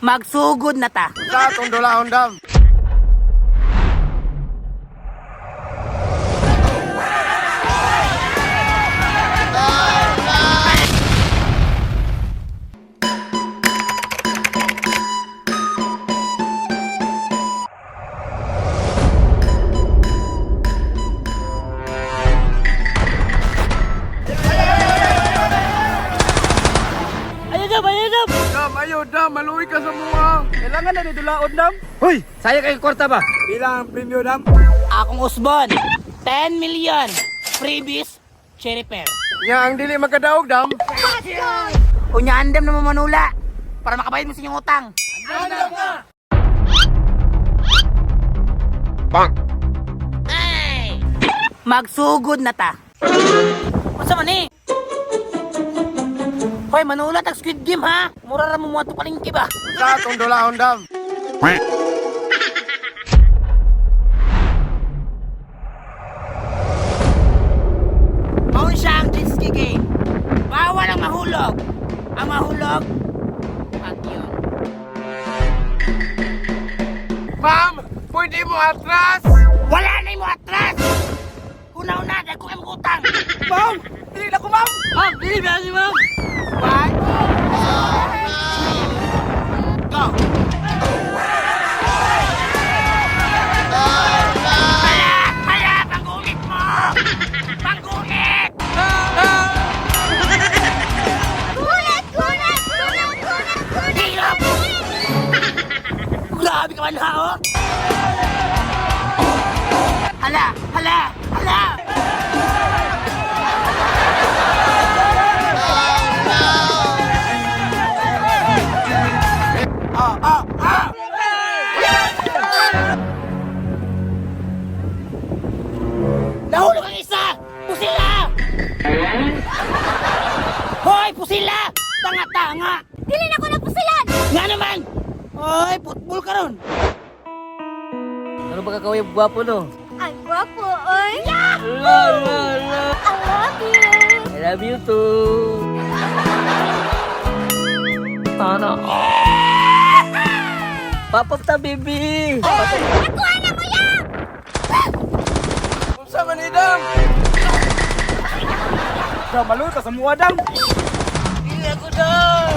Magsugod na ta. Sa atong dulahon, Dam. Ayun na, ayun na. Dam, ayo, Dam. Maluwi ka sa mua. Kailangan na ni dulaon, Dam. Hoy, saya kayo kwarta ba? Pila ang premyo, Dam? Akong usbon. 10 million. Freebies, cherry pear. Nya ang dili magkadaog, Dam. Unya andam na mo manula para makabayad mo sa inyong utang. Bang! Magsugod na ta. Unsa man ni? Hoy, manula tag Squid Game ha. Mura ra mo mo palengke ba? Sa atong dulahon, Dam. Maun siya ang jet ski game. Bawal ang mahulog. Ang mahulog, pag yun. Ma'am, pwede mo atras? Wala na mo atras! Una-una, dagko kayo utang. Ma'am! Dili na ko, ma'am! Ma'am, dili ba si ma'am? One, go! Hala! Hala! Panggulit mo! Panggulit! Gulat, gulat, gulat, gulat, gulat. Hirap! Grabe ka man ha, oh! Hala! Hala! Hala! Oh, oh, oh! Nahulog ang isa! Pusila! Hoy, pusila! Tanga-tanga! Dili na ko napusilan. Nga naman! Oy, football ka ron! Ano ba kakaway gwapo no? Ang gwapo, oy. La la la. I love you. I love you too. Sana. Papapta baby. Nakuha na mo yan! Unsa man ni, Dam? Dam, maluwi ka sa mua, Dam. Dili ako dam.